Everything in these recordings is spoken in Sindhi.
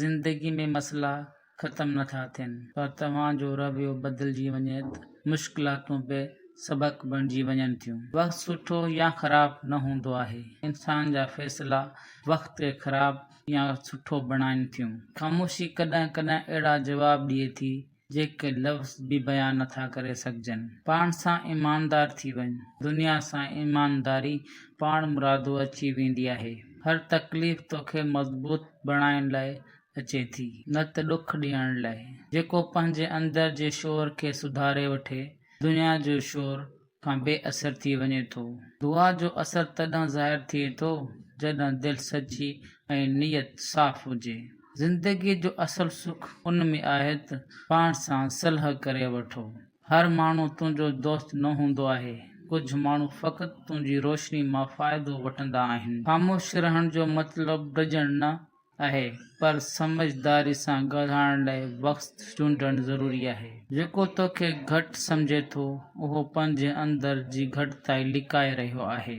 زندگي ۾ مسئلا ختم نٿا ٿين، پر توهان جو رويو بدلجي وڃي ته مشڪلاتون به سبق بڻجي وڃن ٿيون. وقت سٺو يا خراب نه هوندو آهي، انسان جا فيصلا وقت کي خراب يا سٺو بڻائين ٿيون. خاموشي ڪڏهن ڪڏهن اهڙا جواب ڏئي ٿي، جيڪي لفظ به بيان نٿا ڪري سگهجن. پاڻ سان ايماندار ٿي وڃ، دنيا سان ايمانداري پاڻمرادو اچي ويندي آهي. هر تڪليف توکي مضبوط بڻائڻ لاء اچي ٿي، نه ته ڏک ڏيڻ لاء. جيڪو پنهنجي اندر جي شور کي سڌاري وٺي، دنيا جو شور کان بي اثر ٿي وڃي ٿو. دعا جو اثر تڏهن ظاهر ٿئي ٿو، جڏهن دل سچي ۽ نيت صاف هجي. زندگيء جو اصل سک ان ۾ آهي ته پاڻ سان صلح ڪري وٺو. هر ماڻهو تنهنجو دوست نه هوندو آهي. ڪجهه ماڻهو فقط تنهنجي روشني مان فائدو وٺندا آهن. خاموش رهڻ جو مطلب ڊڄڻ نه آهي، پر سمجهداري سان ڳالهائڻ لاء وقت چونڊڻ ضروري آهي. جيڪو توکي گهٽ سمجهي ٿو، اهو پنهنجي اندر جي گهٽتائي لڪائي رهيو آهي.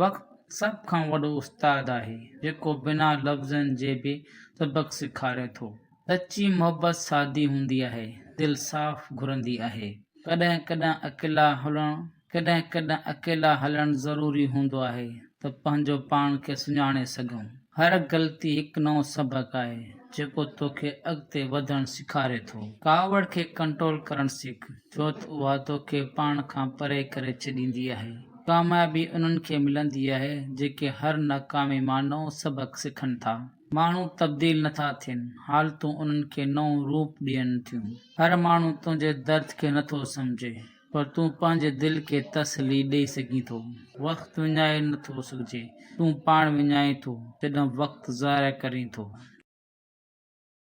وقت سڀ کان وڏو استاد آهي، جيڪو بنا لفظن جي به سبق سيکاري ٿو. سچي محبت سادي هوندي آهي، دل صاف گهرندي آهي. ڪڏهن ڪڏهن اڪيلا هلڻ ڪڏهن ڪڏهن اڪيلا هلڻ ضروري هوندو آهي ته پنهنجو پاڻ کي سڃاڻي سگهون. هر غلطي هڪ نئون سبق آهي، جيڪو توکي اڳتي وڌڻ سيکاري ٿو. ڪاوڙ کي ڪنٽرول ڪرڻ سک، ڇو ته اها توکي پاڻ کان پري ڪري ڇڏيندي آهي. ڪاميابي انهن کي ملندي آهي، جيڪي هر ناڪامي مان نئون سبق سکن ٿا. ماڻهو تبديل نٿا ٿين، حالتون انهن کي نئون روپ ڏين ٿيون. هر ماڻهو تنهنجي درد کي نٿو سمجهي. پر تون پنهنجي دل کي تسلي ڏئي سگهين ٿو. وقت وڃائي نه ٿو سگهجي، تون پاڻ وڃائين ٿو جڏهن وقت ضايع ڪرين ٿو.